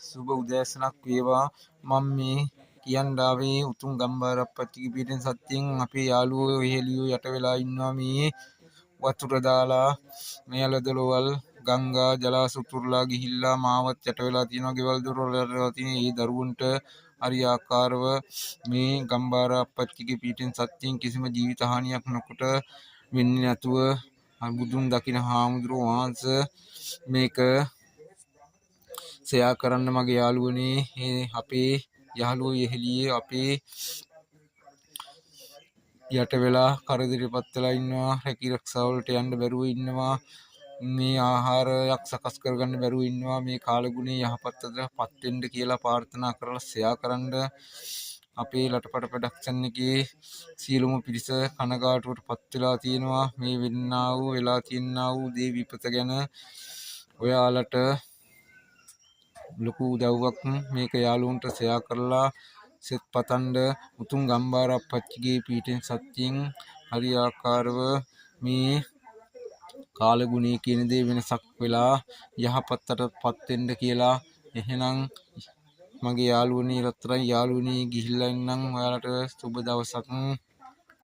සුබ උදෑසනක් වේවා. මම මේ කියන්න ආවේ උතුම් ගම්බාර අප්පච්චිගේ පිටෙන් සත්‍යයෙන් අපේ යාළුවෝ එහෙලියෝ යට වෙලා ඉන්නවා. මේ වතුර දාලා මේ අලදොලවල් ගංගා ජලාශ උතුරලා ගිහිල්ලා මාවත් යට වෙලා තියෙනවා, ගෙවල් දොරවල් යට වෙලා තියෙන ඒ දරුවන්ට හරියාකාරව මේ ගම්බාර අප්පච්චිගේ පිටෙන් සත්‍යයෙන් කිසිම ජීවිත හානියක් නොකොට වෙන්නේ නැතුව බුදුන් දකින හාමුදුරුවෝ වහන්සේ මේක ෂෙයා කරන්න මගේ යාළුවනේ. අපේ යහළුවෝ යෙහෙළියේ අපේ යට වෙලා කරදරේ පත් වෙලා ඉන්නවා, රැකී රක්ෂා වලට යන්න බැරුව ඉන්නවා, මේ ආහාරයක් සකස් කරගන්න බැරුව ඉන්නවා. මේ කාලගුණේ යහපත් අතට පත් වෙන්න කියලා ප්‍රාර්ථනා කරලා ෂෙයා කරන්න. අපේ ලටපට ප්‍රොඩක්ෂන් එකේ සියලුම පිරිස කනගාටුවට පත් වෙලා තියෙනවා මේ වෙන්නා වූ වෙලා තියෙනා වූ දේ විපත ගැන. ඔයාලට ලොකු උදව්වක් මේක යාළුවන්ට ෂෙයා කරලා සෙත් පතන්ඩ. උතුම් ගම්බාර අප්පච්චිගේ පීඨෙන් සත්‍යයෙන් හරියාකාරව මේ කාලගුණය කියන දේ වෙනසක් වෙලා යහපතට පත් වෙන්න කියලා. එහෙනම් මගේ යාළුවනේ, රත්තරන් යාළුවනේ, ගිහිල්ලා එන්නම්. ඔයාලට සුබ දවසක්.